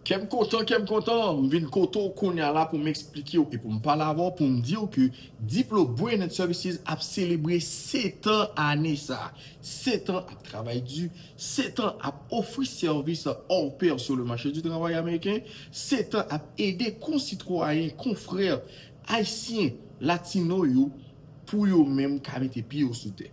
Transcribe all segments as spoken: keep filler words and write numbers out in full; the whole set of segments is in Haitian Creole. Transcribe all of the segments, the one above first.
Kè m kontan, kè m kontan, m vin kote w kounye a la pou m eksplike w e pou m pale avè w, pou m di w ke Diplo Brand and Services ap selebre sèt an ane sa. Sèt an ap travay di, sèt an ap ofri sèvis all pair sur le marché du travail américain, sèt an ap ede konsitwayen, konfrè ayisyen, latino yo, pou yo menm ka mete pye yo sou tè.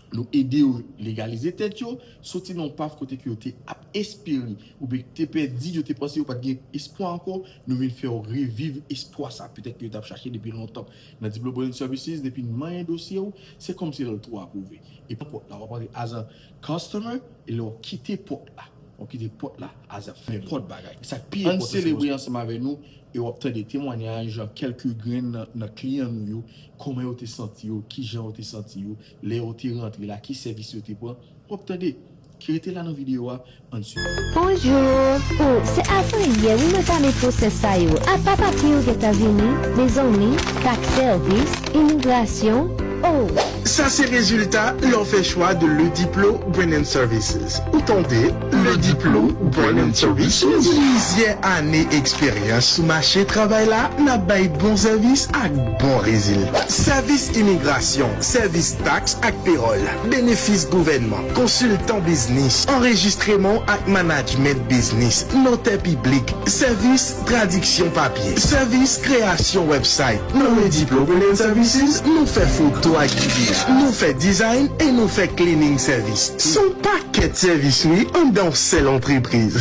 Nou ede yo legalize tèt yo, soti nan yon path kote ke yo te ap espere, oubyen te pèdi, yo te panse yo pa t gen espwa ankò, nou vin fè yo reviv espwa sa, petèt ke yo t ap chache depi lontan. Nan Diplo Brand Services, depi n manyen dosye w, se kòmsi l twò apwouve. E pa pòt la, w ap antre as a customer, e lè w kite pòt la, w ap kite pòt la, as a friend. Nenpòt bagay. E sa k pi enpòtan, se selebre ansanm avè nou, e w ap tande temwanyaj kèlke grenn nan, nan kliyan nou yo, kòman yo te santi yo, kijan yo te santi yo, lè yo te rantre la, ki sèvis yo te pran. W ap tande. Ki rete la nan videyo a, ann swiv. Bonjou! O, se avan yè wi mwen tame pwosès sa yo. Apa papye Ozetazini, mezanmi, tax sèvis, imigrasyon, o! Sa se rezilta lè w fè chwa de Le Diplo Brand and Services. Ou tande? Le Diplo Brand and Services. Plizyè ane eksperyans sou mache travay la, n ap bay bon sèvis ak bon rezilta. Sèvis imigrasyon, sèvis taks ak pewòl, benefis gouvènman, konsiltan biznis, anrejistreman ak manadjment biznis, notè piblik, sèvis tradiksyon papye, sèvis kreyasyon website. Nan Le Diplo Brand and Services, nou fè foto ak videyo, nou fè design e nou fè cleaning service. Se yon pakèt sèvis wi, anndan yon sèl antrepriz.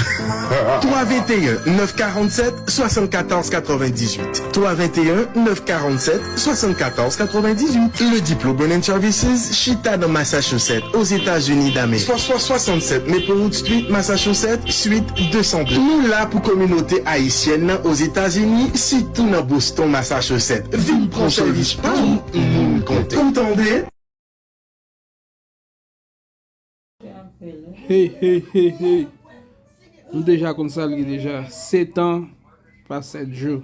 Twa venteyen, nèf karannsèt, swasannkatòz katrevendizwit. Twa venteyen, nèf karannsèt, swasannkatòz katrevendizwit. Le Diplo Brand and Services chita nan Massachusetts, Ozetazini Damerik. Swa, swa, swasannsèt Maplewood Street, Massachusetts, suite de san de. Nou la pou kominote ayisyèn nan Ozetazini, sitou nan Boston, Massachusetts. Vin pran sèvis pa w, moun konte. Ou tande? Hey, hey, hey, hey. Nou deja konn sa l ye deja. Sèt an, pa sèt jou.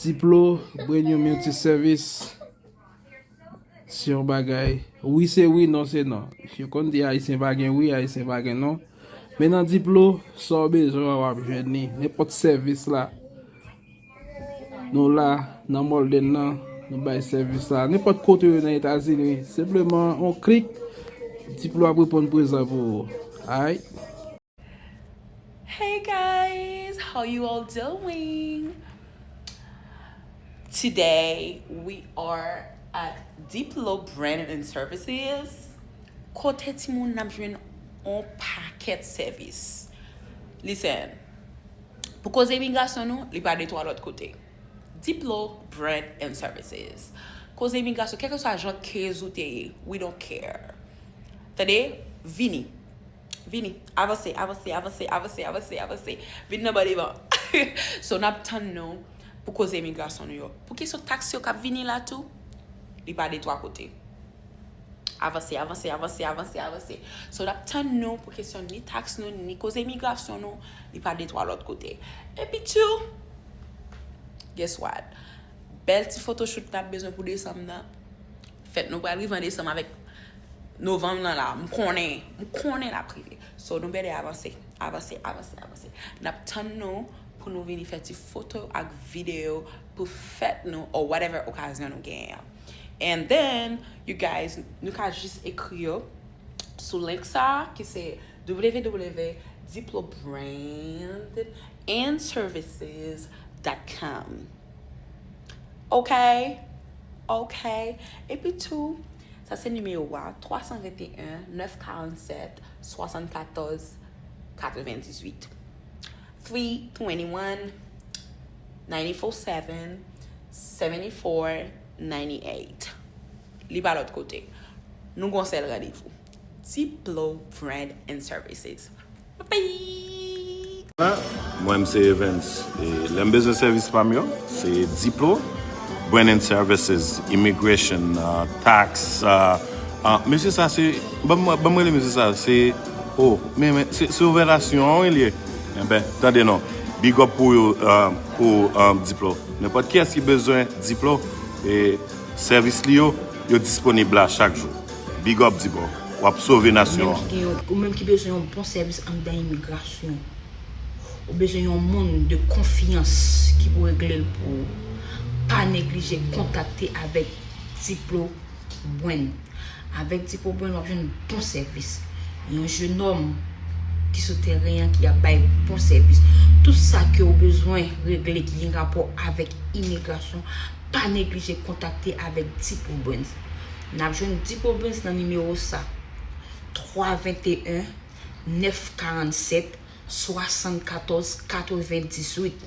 Diplo, Brand New Multi Service. Se yon bagay. Wi se wi, non se non. Yo konn di Ayisyen pa gen wi, Ayisyen pa gen non. Men nan Diplo, sa w bezwen an, w ap jwenn li. Nenpòt sèvis la. Nou la, nan Malden nan, nou bay sèvis la. Nenpòt kote w ye nan Etazini, senpleman, yon klik, Diplo ap reponn prezan pou ou. Alright? Hey guys, how you all doing? Today we are at Diplo Branding and Services. Kote timoun n ap jwenn on pakèt sèvis. Listen, pou koze imigrasyon nou, li pa de twa lòt kote. Diplo Brand and Services. Koze imigrasyon, kèlkeswa jan kez ou te ye, we don't care. Tande, vini. Vini, avanse, avanse, avanse, avanse, avanse, avanse. Vin nan ban devan. So, n ap tann nou pou koze imigrasyon nou yo. Pou kesyon taks yo k ap vini la tou, li pa de twa kote. Avanse, avanse, avanse, avanse, avanse. So, n ap tann nou pou kesyon ni taks nou, ni koze imigrasyon nou, li pa de twa lòt kote. Epi tou, guess what? Bèl ti photoshoot n ap bezwen pou desanm nan. Fèt nou pral rive an desanm avèk novanm nan la. M konnen, m konnen l ap rive. So, nou bèlè avanse, avanse, avanse, avanse. N ap tann nou pou nou vini fè ti foto ak videyo pou fèt nou, or whatever okazyon nou genyen an. And then, you guys, nou ka jis ekri yo sou link sa, ki se w w w diplo brand and services dot com. Ok? Ok? Epi tou, sa se nimewo a, twa san venteyen, nèf karannsèt, swasannkatòz, katrevendizwit. Three twenty-one, nine four seven, seven four nine eight. Li pa lòt kote. Nou gon sèl randevou. Diplo Brand and Services. Bye! Mwen, m se Evans. E lè m bezwen sèvis pa m yo, se Diplo, Brand and Services, Immigration, uh, Tax, uh, uh, mesye sa se, ban m, ban m rele mesye sa, se, oh, men, men, se, se ouvèlasyon an wi l ye. Enben, tande non, big up pou yo, uh, pou, uh, Diplo. Nenpòt kiyès ki bezwen Diplo, e sèvis li yo, yo disponib la chak jou. Big up, Diplo. W ap sove nasyon an. Ou menm ki gen yon, ou menm ki bezwen yon bon sèvis anndan imigrasyon. Ou bezwen yon moun de konfyans ki pou regle l pou ou, pa neglije kontakte avèk Diplo Brand. Avèk Diplo Brand, w ap jwenn bon sèvis. Yon jenòm ki sou teren an ki ap bay bon sèvis. Tout sa ke w bezwen regle ki gen rapò avèk imigrasyon, pa neglije kontakte avèk Diplo Brand. N ap jwenn Diplo Brand nan nimewo sa, twa venteyen, nèf karannsèt, swasannkatòz, katrevendizuit.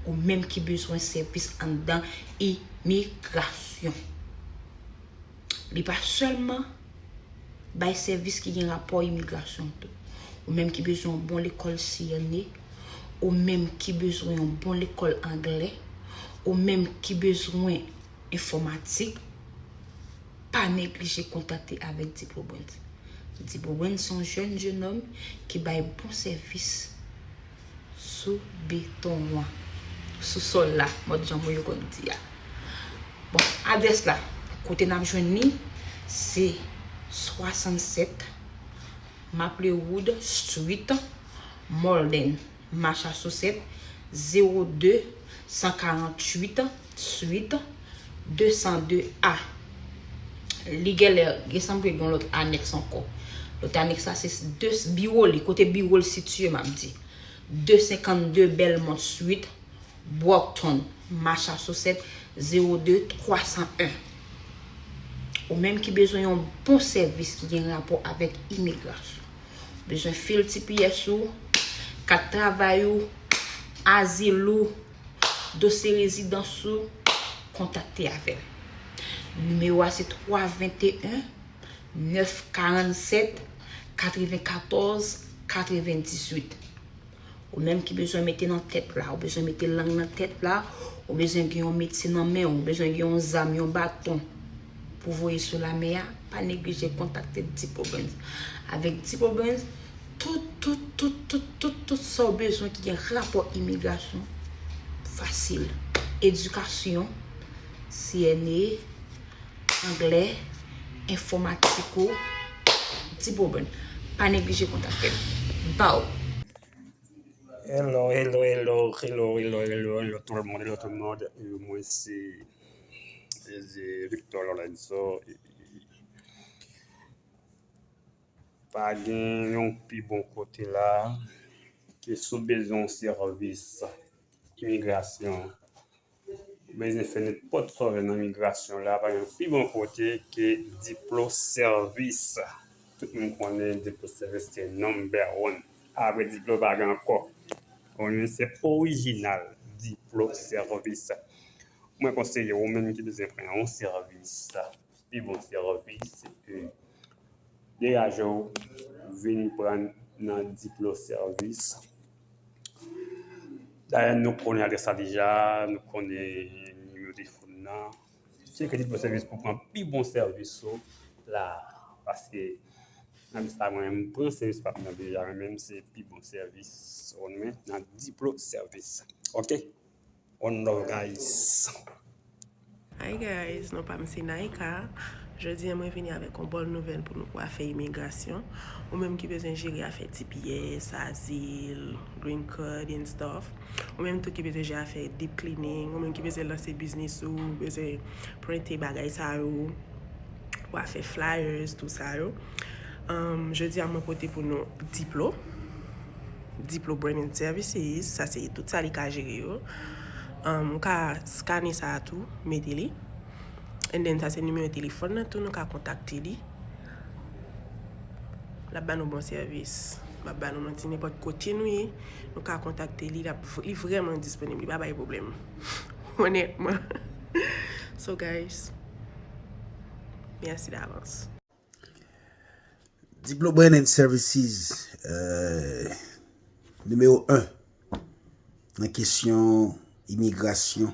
Ou menm ki bezwen sèvis anndan imigrasyon. Li pa sèlman bay sèvis ki gen rapò imigrasyon tou. Ou menm ki bezwen yon bon lekòl C N A, ou menm ki bezwen yon bon lekòl anglè, ou menm ki bezwen enfòmatik, pa neglije kontakte avèk Diplo Brand. Diplo Brand se yon jèn, jèn nonm ki bay bon sèvis sou beton an, sou sòl la, mòd jan moun yo konn di a. Bon, adrès la, kote n ap jwenn li, se swasannsèt Maplewood Street, Malden, Massachusetts, zewo de san karanntuit suit de san de A. Li genlè, gen sanble gen yon lòt anèks ankò. Lòt anèks la, se de, biwo li, kote biwo l sitiye, m ap di. De senkannde Belmont Street, Brockton, Massachusetts, zewo de twa san en. Ou menm ki bezwen yon bon sèvis ki gen rapò avèk imigrasyon, bezwen fil T P S ou, kat travay ou, azil ou, dosye rezidans ou, kontakte avè l. Nimewo a se twa venteyen, nèf karannsèt, katrevenkatòz, katrevendizuit. Ou menm ki bezwen mete nan tèt la, ou bezwen mete lang nan tèt la, ou bezwen gen yon metye nan men w, ou bezwen gen yon zam, yon baton pou voye sou lamè a, pa neglije kontakte Diplo Brand. Avèk Diplo Brand, tout, tout, tout, tout, tout, tout sa w bezwen ki gen rapò imigrasyon, fasil. Edikasyon, C N A, anglè, enfòmatik ou, Diplo Brand. Pa neglije kontakte m. Baw! Hello, hello, hello, hello, hello, hello, hello, tout le monde, hello, tout le monde. Euh, mwen se, se Victor Lorenzo. Pa gen yon pi bon kote la ke si w bezwen yon sèvis imigrasyon. Ou bezwen fè nenpòt sa w vle nan migrasyon la, pa gen pi bon kote ke Diplo Sèvis. Tout moun konnen Diplo Sèvis se number one. Apre Diplo pa gen ankò. Ou menm se orijinal Diplo Sèvis. Mwen konseye ou menm ki bezwen pran yon sèvis, pi bon sèvis, se ke degaje w, vini pran nan Diplo Sèvis. Dayè, nou konnen adrès la deja, nou konnen nimewo telefòn nan. Cheke Diplo Sèvis pou pran pi bon sèvis ou la. Paske nan lis la, mwen, m pran sèvis pa m nan deja, men menm se pi bon sèvis ou men nan Diplo Sèvis. Ok? One love, guys. Hi guys, non pa m se Naika. Jodi a mwen vini avèk yon bòn nouvèl pou nou pou afè imigrasyon. Ou menm ki bezwen jere afè T P S, azil, green card and stuff. Ou menm tou ki bezwen jere afè deep cleaning, ou menm ki bezwen lanse biznis ou, bezwen prente bagay sa yo, pou afè flyers, tou sa yo. Um, jodi a mwen pote pou nou Diplo. Diplo Branding Services, sa se tout sa li ka jere yo. Um, ou ka skane sa a tou, mete li. And then sa se nimewo telefòn nan tou, nou ka kontakte li. L ap ba nou bon sèvis. L ap ba nou manti nenpòt kote nou ye. Nou ka kontakte li, l ap, li vrèman disponib, li pa bay pwoblèm. Onètman. So guys, mèsi davans. Diplo Brand and Services, euh, nimewo en nan kesyon imigrasyon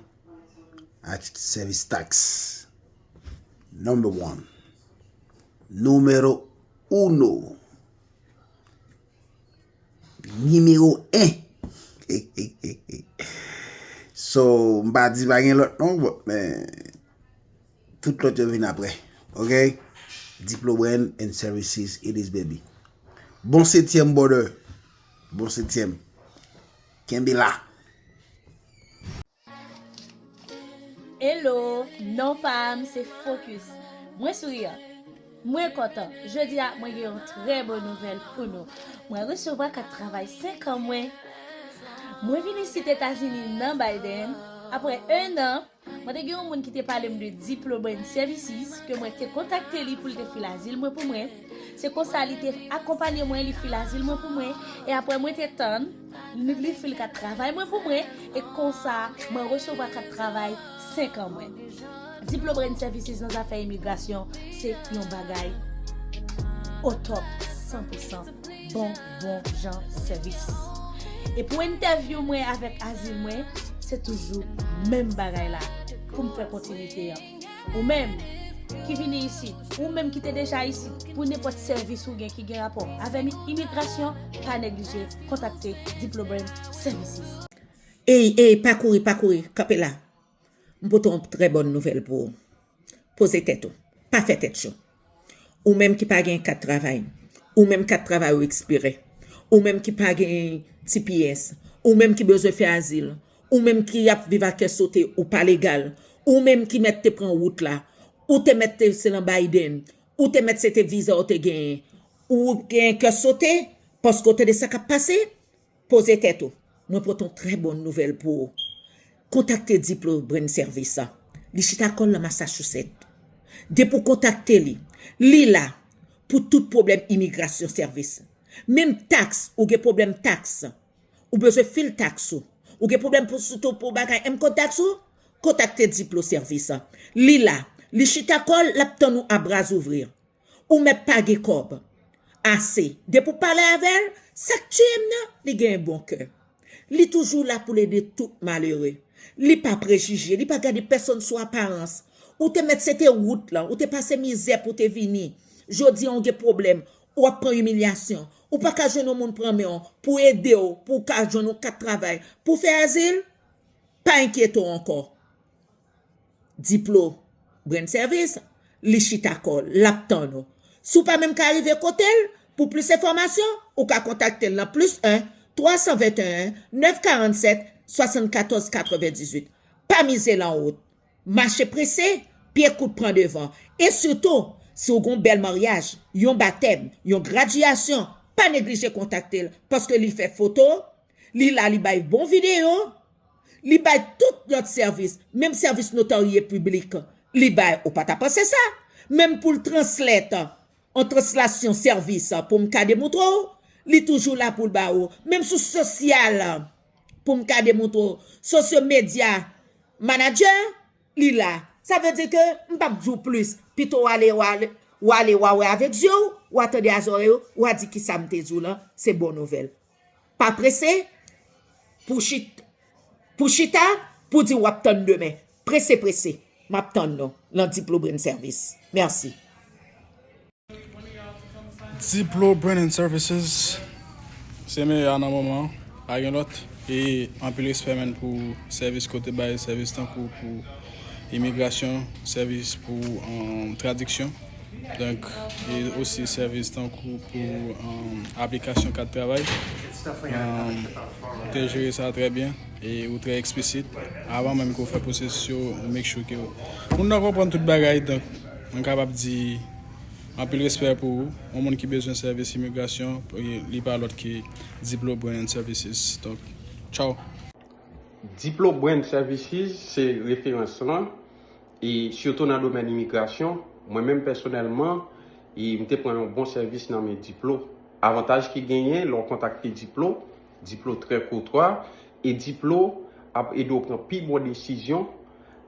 ak sèvis taks. Number one. Numero uno. Nimewo en. So, m pa di pa gen lòt non, men tout lòt yo vin apre. Ok? Diplo Brand and Services, it is baby. Bon setyèm, brother. Bon setyèm. Kenbe la. Hello, non pa m se Focus. Mwen souriyan. Mwen kontan. Jodi a, mwen gen yon trè bon nouvèl pou nou. Mwen resevwa kat travay senk an mwen. Mwen vin isit Etazini nan Biden. Apre en an, mwen te gen yon moun ki te pale m de Diplo Brand Services, ke mwen te kontakte li pou l te fil azil mwen pou mwen. Se konsa li te akonpanye mwen, li fil azil mwen pou mwen. E apre mwen te tann, li, li fil kat travay mwen pou mwen. E konsa, mwen resevwa kat travay senk an mwen. Diplo Brand Services nan zafè imigrasyon, se yon bagay o top, san pou san bon, bon jan sèvis. E pou entèvyou mwen avèk azil mwen, se toujou menm bagay la pou m fè kontinite an. Ou menm ki vini isit, ou menm ki te deja isit, pou nenpòt sèvis ou gen ki gen rapò avè mi- imigrasyon, pa neglije kontakte Diplo Brand Services. Ey, ey, pa kouri, pa kouri, kanpe la. M pote yon trè bòn nouvèl pou ou. Poze tèt ou. Pa fè tèt cho. Ou menm ki pa gen kat travay, ou menm kat travay ou ekspire, ou menm ki pa gen T P S, ou menm ki bezwen fè azil, ou menm ki ap viv a kè sote ou pa legal, ou menm ki mèt te pran wout la, ou te mèt te se nan Biden, ou te mèt se te viza ou te genyen, ou gen kè sote paske w tande sa k ap pase, poze tèt ou. Mwen pote yon trè bòn nouvèl pou ou. Kontakte Diplo Brand Service. Li chita kò l nan Massachusetts. Depi w kontakte li, li la pou tout pwoblèm imigrasyon sèvis. Menm taks, ou gen pwoblèm taks, ou bezwen fil taks ou, ou gen pwoblèm pou sitou pou bagay income tax ou, kontakte Diplo Service. Li la, li chita kò l, l ap tann ou a bra ouvri. Ou mèt pa gen kòb ase. Depi w pale avè l, sa k tiye m nan, li gen bon kè. Li toujou la pou l ede tout malere. Li pa prejije, li pa gade pèsonn sou aparans. Ou te mèt se te wout lan, ou te pase mizè pou w te vini. Jodi a w gen pwoblèm, w ap pran imilyasyon. Ou pa ka jwenn yon moun pran men w pou ede w, pou w ka jwenn yon kat travay, pou w fè azil. Pa enkyete w ankò. Diplo Brand Service, li chita kò l, l ap tann ou. Si w pa menm ka rive kote l, pou plis enfòmasyon, ou ka kontakte l nan plis en, twa san venteyen, nèf karannsèt, swasannkatòz katrevendizuit. Pa mize lan wout. Mache prese, pye kout pran devan. E sitou, si w gen yon bèl maryaj, yon batèm, yon gradyasyon, pa neglije kontakte l, paske li fè foto, li la, li bay bon videyo, li bay tout lòt sèvis, menm sèvis notarye piblik, li bay, ou pa ta panse sa? Menm pou l translèt, an translasyon sèvis, pou m ka demontre w, li toujou la pou l ba ou. Menm sou sosyal, pou m ka demontre w. Sosyo medya, manadjè, li la. Sa vle di ke m p ap di w plis. Pito w ale, w ale, w ale, w a wè avèk zye w, w a tande a zòrèy ou, w a di kisa m te di w lan, se bon nouvèl. Pa prese pou chit, pou chita, pou di w ap tann demen. Prese, prese, m ap tann nou lan Diplo Brand Service. Mèsi. Diplo Brand and Services, se meyè a nan moman an, pa gen lòt. E anpil respè, man, pou sèvis kote bay, sèvis tankou pou imigrasyon, sèvis pou, um, tradiksyon. Donk, e osi sèvis tankou pou, um, aplikasyon kat travay. Um, ou te jere sa trè byen e ou trè eksplisit. Avan menm ke w fè pwosesis yo, ou make sure ke moun nan konprann tout bagay. Donk, mwen kapab di anpil respè pou ou. Yon moun ki bezwen sèvis imigrasyon, li pa lòt ke Diplo Brand and Services. Donk, tchaw. Diplo Brand Services se referans lan, e sitou nan domèn imigrasyon. Mwen menm pèsonèlman, e m te pran yon bon sèvis nan men Diplo. Avantaj ki genyen lè w kontakte Diplo, Diplo trè koutwa, e Diplo ap ede w pran pi bon desizyon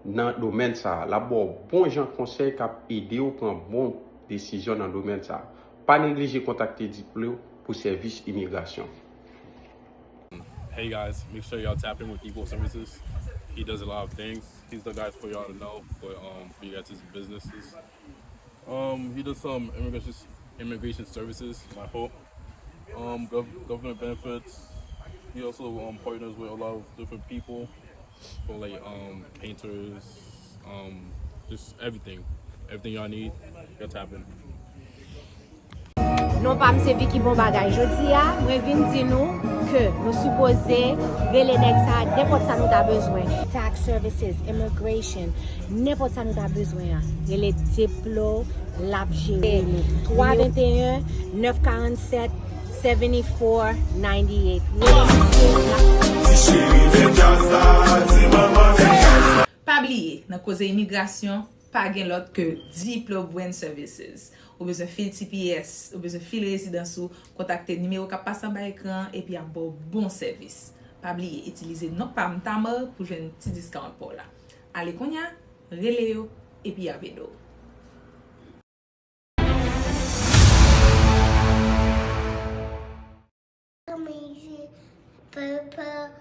nan domèn sa a. L ap ba w bon jan konsèy k ap ede w pran bon desizyon nan domèn sa a. Pa neglije kontakte Diplo pou sèvis imigrasyon. Hey guys, make sure y'all tap in with Diplo Services. He does a lot of things. He's the guy for y'all to know for, um, for you guys' businesses. Um, he does some immigration immigration services. My fault. Um, gov- government benefits. He also, um, partners with a lot of different people for, like, um, painters, um, just everything, everything y'all need. Y'all tap in. Non pa m se Vicky Bon Bagay. Jodi a, mwen vin di nou ke nou sipoze rele nèg sa, nenpòt sa nou ta bezwen. Tax services, immigration, nenpòt sa nou ta bezwen an. Rele Diplo, l ap jere nou. Twa venteyen, nèf karannsèt, seventy-four ninety-eight. Rele misye, l ap Ti cheri, men djaz la, ti manman, men djaz la. Pa bliye, nan koze imigrasyon, pa gen lòt ke Diplo Brand Services. Ou bezwen fil T P S, ou bezwen fil rezidans ou, kontakte nimewo k ap pase anba ekran an epi y ap ba w bon sèvis. Pa bliye, itilize non pa m Tamar pou jwenn ti discount pa w la. Ale kounye a, rele yo, epi y ap ede w. Amazing Purple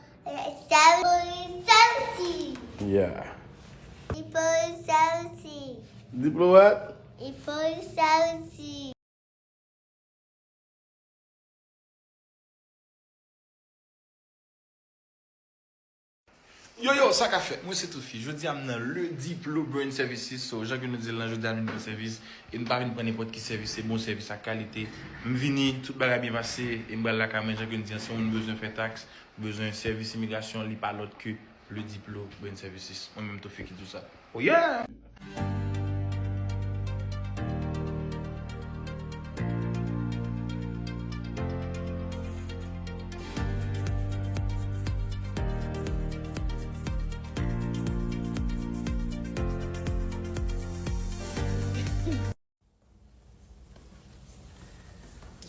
Services. Yeah. People Services. Diplo what? People Services. Yo, yo, sa k ap fèt? Mwen se Toufi. Jodi a, m nan Le Diplo Brand Services. So, jan ke nou di l lan, jodi a, nou vin pran sèvis. E m pa vin pran nenpòt ki sèvis, se bon sèvis ak kalite. M vini, tout bagay byen pase, e m pral lakay mwen, jan ke n di an, si yon moun bezwen fè taks, bezwen sèvis imigrasyon, li pa lòt ke Le Diplo Brand Services. Mwen menm, Toufi ki di w sa. Oh yeah!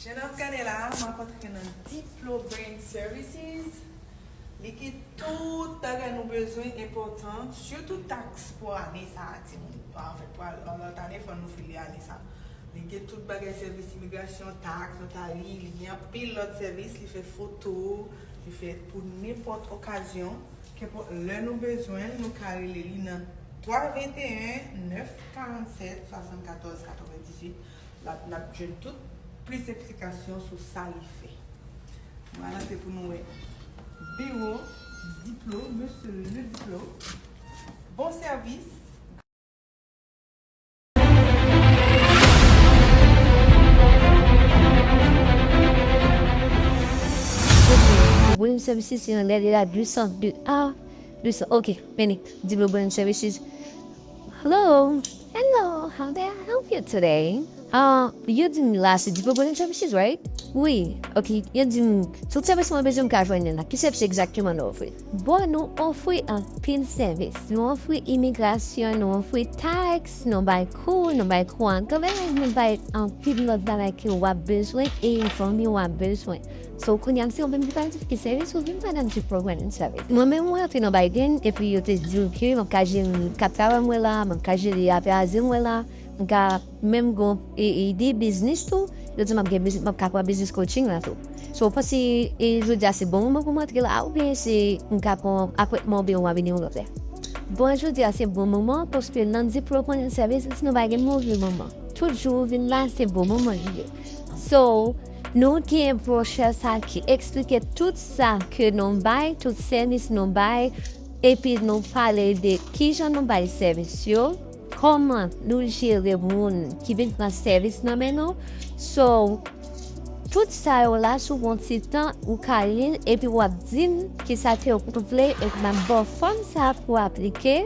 Jan n ap gade la, m ap antre nan Diplo Brand Services. Li gen tout bagay nou bezwen enpòtan, sitou taks pou ane sa a, timoun. Anfèt, pou al-, lòt ane, fò nou file ane sa a. Li gen tout bagay sèvis imigrasyon, taks, notari, li gen anpil lòt sèvis, li fè foto, li fè pou nenpòt okazyon. Kenpòt lè nou bezwen l, nou ka rele li nan twa venteyen, nèf karannsèt, swasannkatòz, katrevendizuit. L ap, n ap jwenn tout plis eksplikasyon sou sa li fè. Nou antre pou nou wè biwo Diplo, mesye Le Diplo. Bon sèvis. Brilliant Services, se nan lè de la deux cent deux. Ah, deux cents. Ok, vini. Diplo Brilliant Services. Hello. Hello, how may I help you today? Ah, yo di m la se Diplo Brilliant Services, right? Wi, ok. Yo di m tout sèvis mwen bezwen m ka jwenn li la. Ki sèvis egzakteman nou ofri? Bon, nou ofri anpil sèvis. Nou ofri imigrasyon, nou ofri taks, nou bay kou, nou bay kouran kanmenm, nou bay anpil lòt bagay ke w ap bezwen e yon fanmi w ap bezwen. So, kounye a, m se yon menm ki pa di ki sèvis ou vin pandan m di program and service. Mwen menm, mwen antre nan Biden, epi yo te di m ke m ap ka jere kat travay mwen la, m ap ka jere afè azil mwen la, m ka menm gon e, e ide biznis tou, yo di m ap gen biznis, m ap ka pran biznis coaching la tou. So, w panse, e, jodi a se bon moman pou m antre la, oubyen se m ka pran apwentman oubyen w a vini yon lòt lè? Bon, jodi a se bon moman, paske nan Diplo Brilliant Services, nou pa gen move moman. Tout jou ou vin la, se bon moman li ye. So, nou gen brochè sa ki eksplike tout sa ke nou bay, tout sèvis nou bay, epi nou pale de kijan nou bay sèvis yo, kòman nou jere moun ki vin pran sèvis nan men nou. So, tout sa yo la, si w pran ti tan, ou ka li l, epi w ap di m kisa ke w vle, epi m ap ba w fòm sa pou w aplike.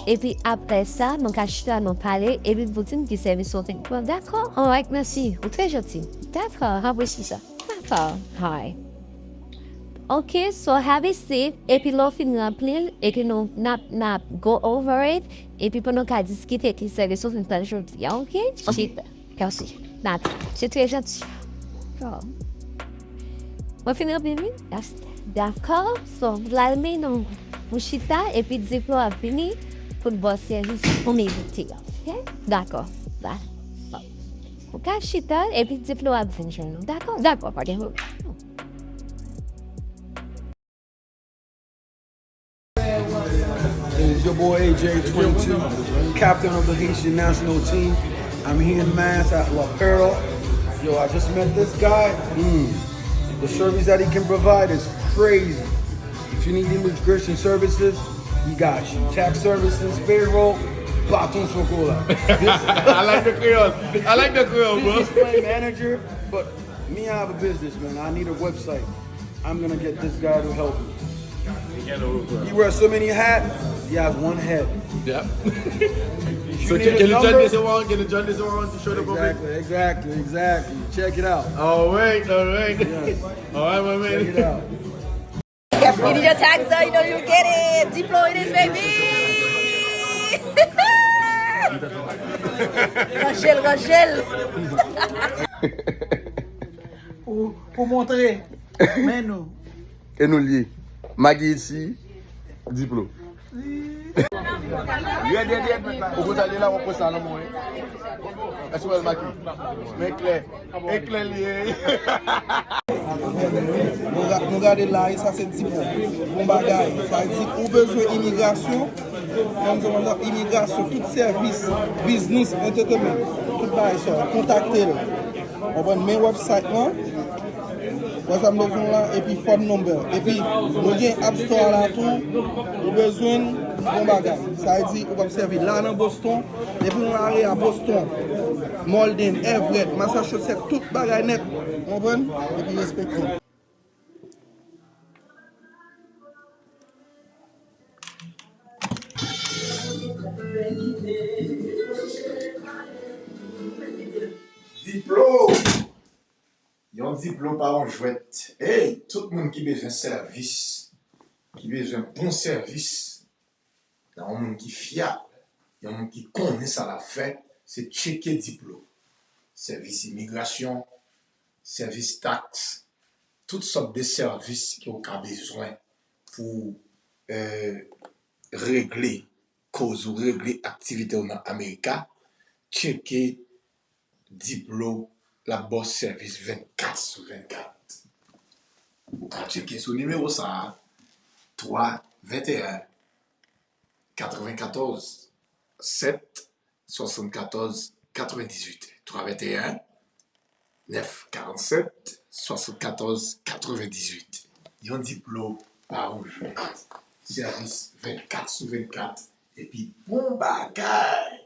Epi apre sa, nou ka chita, nou pale, epi pou di m ki sèvis ou vin pran. Dakò? Alright, mèsi. Ou trè janti. Dakò, m apresye sa. Dakò. Alright. Ok, so have a seat. Epi lè w fin ranpli l, epi nou, n ap, n ap go over it. Epi pou nou ka diskite ki sèvis ou vin pran jodi a, ok? Ok. Mèsi. Dakò. Se trè janti. Dakò. Mwen fin ranpli l, wi. Dakò. So, la men nou, nou chita, epi Diplo ap vini pou l ba w sèvis ou merite a. Ok? Dakò. Dakò. Ou ka chita, epi Diplo ap vin jwenn ou. Dakò? Dakò, pa gen pwoblèm. It's your boy A J twenty-two, captain of the Haitian national team. I'm here in Mass at La Perle. Yo, I just met this guy. Mm. The service that he can provide is crazy. If you need immigration services, he got you. Tax services, payroll, baton chocolat. I like the Creole. I like the Creole, bro. Business plan manager. But me, I have a business, man. I need a website. I'm gonna get this guy to help me. He wears so many hats, he has one head. Yep. So can, can you turn this around? Can you turn this around to show the public? Exactly, exactly, exactly. Check it out. All right, all right. Yeah. All right, my man. Check it out. If you need your tax done, you know you get it. Diplo it is, baby. Ranjel, Ranjel. Pou, pou montre. Men nou. E nou l ye. Magi isi, Diplo. Rèd, rèd, rèd, rèd. Ou konn sa l ye la, w ap pran sa nan men w. Èske w wè l make? Men klè. E klè l ye. Nou ga-, nou gade la, e sa se Diplo. Bon bagay. Sa vle di, ou bezwen imigrasyon, kòm se konsa, imigrasyon, tout sèvis, biznis, entertainment, tout bagay sa, kontakte l. Konprann? Men website lan, wè sa m bezwen la, epi phone number. Epi, nou gen App Store la tou, ou bezwen bon bagay. Sa vle di, ou p ap sèvi la nan Boston, epi nou lage a Boston, Malden, Everett, Massachusetts, tout bagay nèt. Konprann? Epi respekte. Diplo! Yon diplo pa yon jwèt. Ey, tout moun ki bezwen sèvis, ki bezwen bon sèvis, nan yon moun ki fyab, yon moun ki konnen sa l ap fè, se tcheke Diplo. Sèvis imigrasyon, sèvis taks, tout sòt de sèvis ke w ka bezwen pou, eh, regle koz ou, regle aktivite w nan Amerika, tcheke Diplo, l ap ba w sèvis vennkat sou vennkat. Ou ka tcheke sou nimewo sa a, twa venteyen katrevenkatòz sèt swasannkatòz katrevendizuit. Twa venteyen nèf karannsèt swasannkatòz katrevendizuit. Yon Diplo pa yon jwèt. Sèvis vennkat sou vennkat. Epi bon bagay!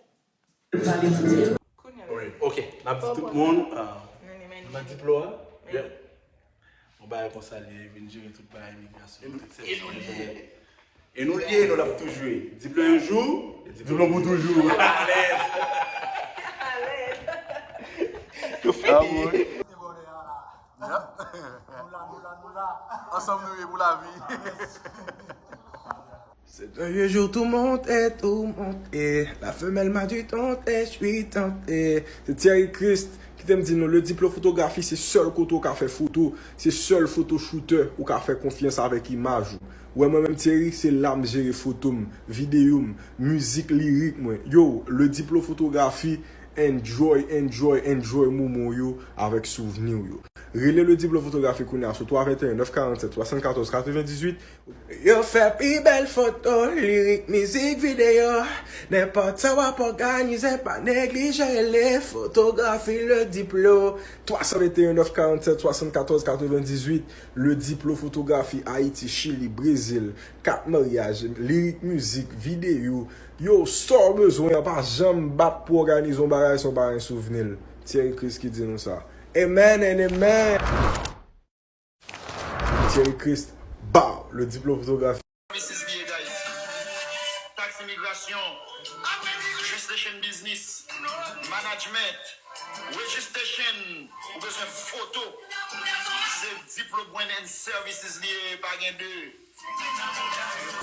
Wi, ok. N ap di tout moun, uh, nou nan Diplo a. Yeah. Yon bagay konsa li ye, vin jere tout bagay imigrasyon, tout sèvis nou bezwen. E nou l ye, nou l ap toujou ye. Diplo yon jou, Diplo pou toujou. Alèz. Yo fini. Yep. Nou la, nou la, nou la. Ansanm nou ye pou lavi. C'est un vieux jour tourmenté, tourmenté. La femelle m'a dû tenter, je suis tenté. Se Thierry Christ ki te m di nou, Le Diplo Fotografi se sèl kote w ka fè foto, se sèl foto shooter ou ka fè konfyans avèk imaj ou. Ou wè mwen menm Thierry, se la m jere foto m, videyo m, mizik, lirik mwen. Yo, Le Diplo Fotografi, enjoy, enjoy, enjoy moman w yo avèk souvni w yo. Rele Le Diplo Fotografi kounye a sou twa venteyen nèf karannsèt swasannkatòz katrevendizuit. Yo fè pi bèl foto, lirik, mizik, videyo. Nenpòt sa w ap òganize, pa neglije rele Fotografi Le Diplo. Twa san venteyen nèf karannsèt swasannkatòz katrevendizuit. Le Diplo Fotografi, Ayiti, Chili, Brezil. Kat maryaj, lirik, mizik, videyo. Yo, sa w bezwen an, pa janm bat pou òganize yon bagay san w pa gen souvni l. Thierry Christ ki di nou sa. Amen and amen! Thierry Christ, bow, Le Diplo Fotografi. Services li ye, guys. Tax, imigrasyon, registration business, management, registration, ou bezwen foto. Se Diplo Brand and Services li ye, pa gen de.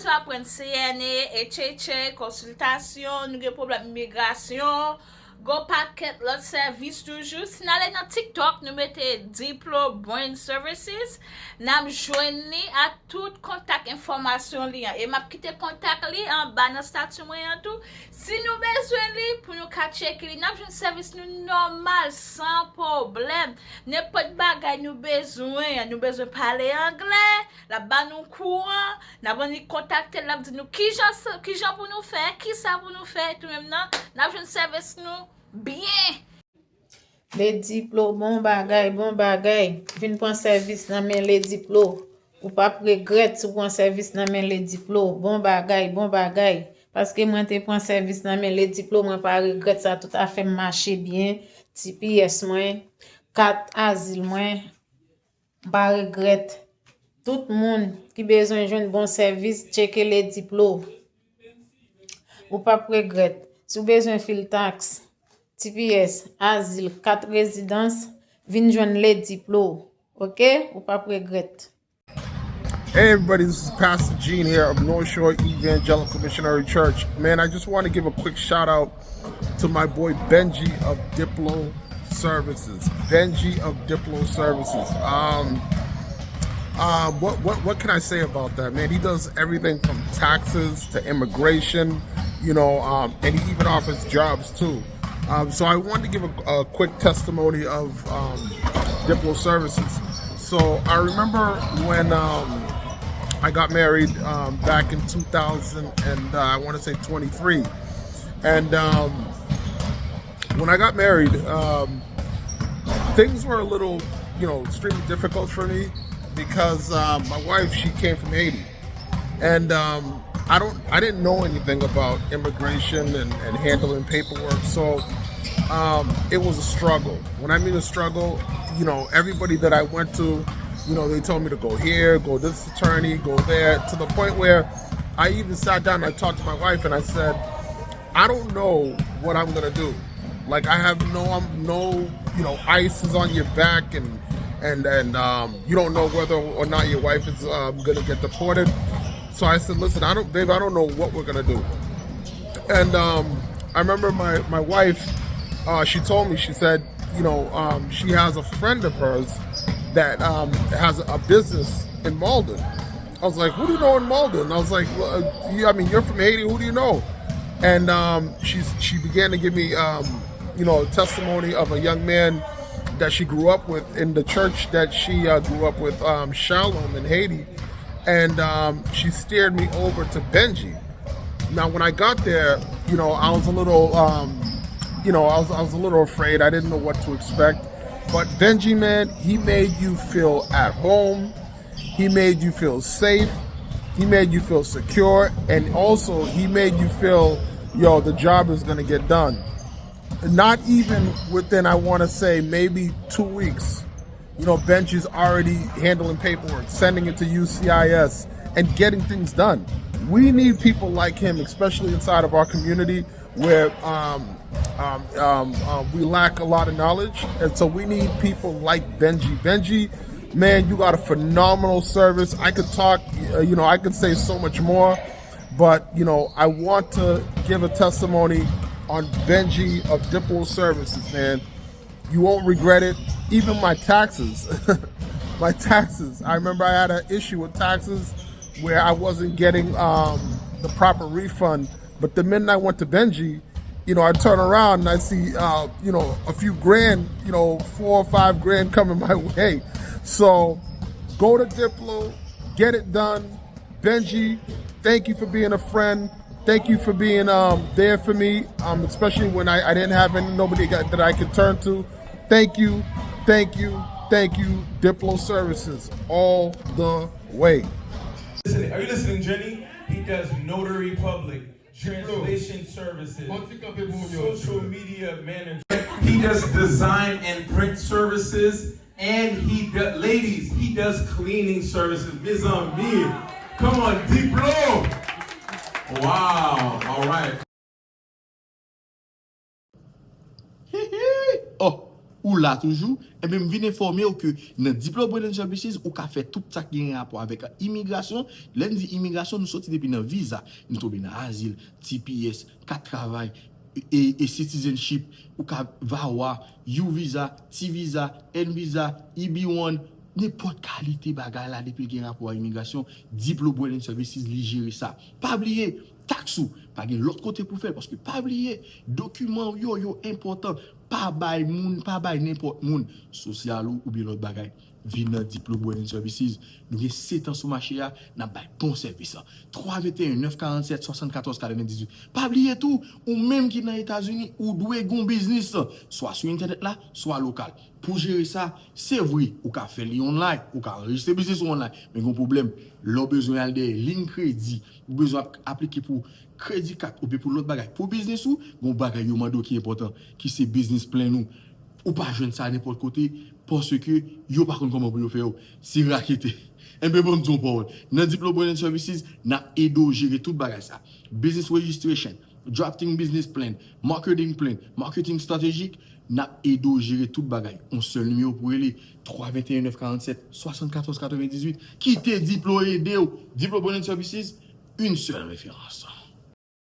Swa pran C N A, H H A, konsiltasyon, nou gen pwoblèm imigrasyon, gon pakèt lòt sèvis toujou. Si n ale nan TikTok, nou mete Diplo Brand Services, n ap jwenn li ak tout kontak enfòmasyon li an. E m ap kite kontak li anba nan stati mwen an tou. Si nou bezwen li, pou nou ka tcheke li, n ap jwenn sèvis nou nòmal, san pwoblèm. Nenpòt bagay nou bezwen, nou bezwen pale anglè, l ap ba nou kouran, n ap annik kontakte l, l ap di nou kijan sa, kijan pou nou fè, kisa pou nou fè, tou menm nan, n ap jwenn sèvis nou byen. Le Diplo, bon bagay, bon bagay. Vin pran sèvis nan men Le Diplo. Ou p ap regrèt si w pran sèvis nan men Le Diplo. Bon bagay, bon bagay. Paske mwen te pran sèvis nan men Le Diplo, mwen pa regrèt sa, tout afè m mache byen. T P S mwen, kat azil mwen, m pa regrèt. Tout moun ki bezwen jwenn bon sèvis, tcheke Lediplo. Ou p ap regrèt. Si w bezwen fil taks, T P S, azil, kat rezidans, vin jwenn Lediplo. Oke? Ou p ap regrèt. Hey everybody, this is Pastor Gene here of North Shore Evangelical Missionary Church. Man, I just want to give a quick shout out to my boy Benji of Diplo Services. Benji of Diplo Services. Um, uh, what what what can I say about that, man? He does everything from taxes to immigration, you know, um, and he even offers jobs too. Um, so I wanted to give a, a quick testimony of um, Diplo Services. So I remember when um, I got married um, back in two thousand and uh, I want to say twenty-three, and um, when I got married, um, things were a little, you know, extremely difficult for me because um, my wife, she came from Haiti, and um, I don't I didn't know anything about immigration and, and handling paperwork, so um, it was a struggle. When I mean a struggle, you know, everybody that I went to, you know, they told me to go here, go this attorney, go there, to the point where I even sat down and I talked to my wife and I said, I don't know what I'm gonna do. Like I have no, I'm no, you know, ice is on your back and and and um, you don't know whether or not your wife is um, gonna get deported. So I said, listen, I don't, babe, I don't know what we're gonna do. And um, I remember my my wife, uh, she told me, she said, you know, um, she has a friend of hers that um, has a business in Malden. I was like, who do you know in Malden? I was like, well, uh, yeah, I mean, you're from Haiti. Who do you know? And um, she she began to give me, um, you know, testimony of a young man that she grew up with in the church that she uh, grew up with, um, Shalom in Haiti, and um, she steered me over to Benji. Now, when I got there, you know, I was a little, um, you know, I was, I was a little afraid. I didn't know what to expect. But Benji, man, he made you feel at home. He made you feel safe. He made you feel secure. And also, he made you feel, yo, the job is going to get done. Not even within, I want to say, maybe two weeks, you know, Benji's already handling paperwork, sending it to U C I S, and getting things done. We need people like him, especially inside of our community where um, um, um, um, we lack a lot of knowledge. And so we need people like Benji. Benji, man, you got a phenomenal service. I could talk, uh, you know, I could say so much more, but, you know, I want to give a testimony on Benji of Diplo Services, man. You won't regret it. Even my taxes, my taxes. I remember I had an issue with taxes where I wasn't getting um, the proper refund. But the minute I went to Benji, you know, I turn around and I see, uh, you know, a few grand, you know, four or five grand coming my way. So go to Diplo, get it done. Benji, thank you for being a friend. Thank you for being um, there for me, um, especially when I, I didn't have any, nobody got, that I could turn to. Thank you, thank you, thank you, Diplo Services, all the way. Listen, are you listening, Jenny? He does notary public, translation services, social media manager. He does design and print services, and he does, ladies, he does cleaning services. Mezanmi, come on, Diplo. Wow, all right. Oh, ou la toujou? Ebyen, m vin enfòme w ke nan Diplo Brand and Services, ou ka fè tout sa ki gen rapò avèk imigrasyon. Lè n di imigrasyon, nou soti depi nan viza, nou tonbe nan azil, T P S, kat travay, e, e citizenship, ou ka VAWA, U visa, T visa, N visa, E B one, nenpòt kalite bagay la depi l gen rapò a imigrasyon, Diplo Brand and Services li jere sa. Pa bliye, taks ou, pa gen lòt kote pou fè l, paske pa bliye, dokiman w yo, yo enpòtan. Pa bay moun, pa bay nenpòt moun sosyal ou oubyen lòt bagay. Vin nan Diplo Brand and Services. Nou gen sèt an sou mache a, n ap bay bon sèvis. Twa venteyen, nèf karannsèt, swasannkatòz katrevendizuit. Pa bliye tou, ou menm ki nan Etazini, ou dwe gen yon biznis, swa sou entènèt la, swa lokal. Pou jere sa, se vre, ou ka fè li online, ou ka anrejistre biznis ou online, men gen yon pwoblèm. Lè w bezwen al dèyè liy kredi, ou bezwen ap- aplike pou kredi kat oubyen pou lòt bagay pou biznis ou, gen yon bagay yo mande w ki enpòtan, ki se business plan ou. Ou pa jwenn sa nenpòt kote, paske yo pa konn kòman pou yo fè yo. Se rakete. Enben, bon, m di yon pawòl. Nan Diplo Brand and Services, n ap ede w jere tout bagay sa. Business registration, drafting business plan, marketing plan, marketing strategic, n ap ede w jere tout bagay. Yon sèl nimewo pou rele, twa venteyen nèf karannsèt, swasannkatòz katrevendizuit. Kite Diplo ede w. Diplo Brand and Services, une seule référence.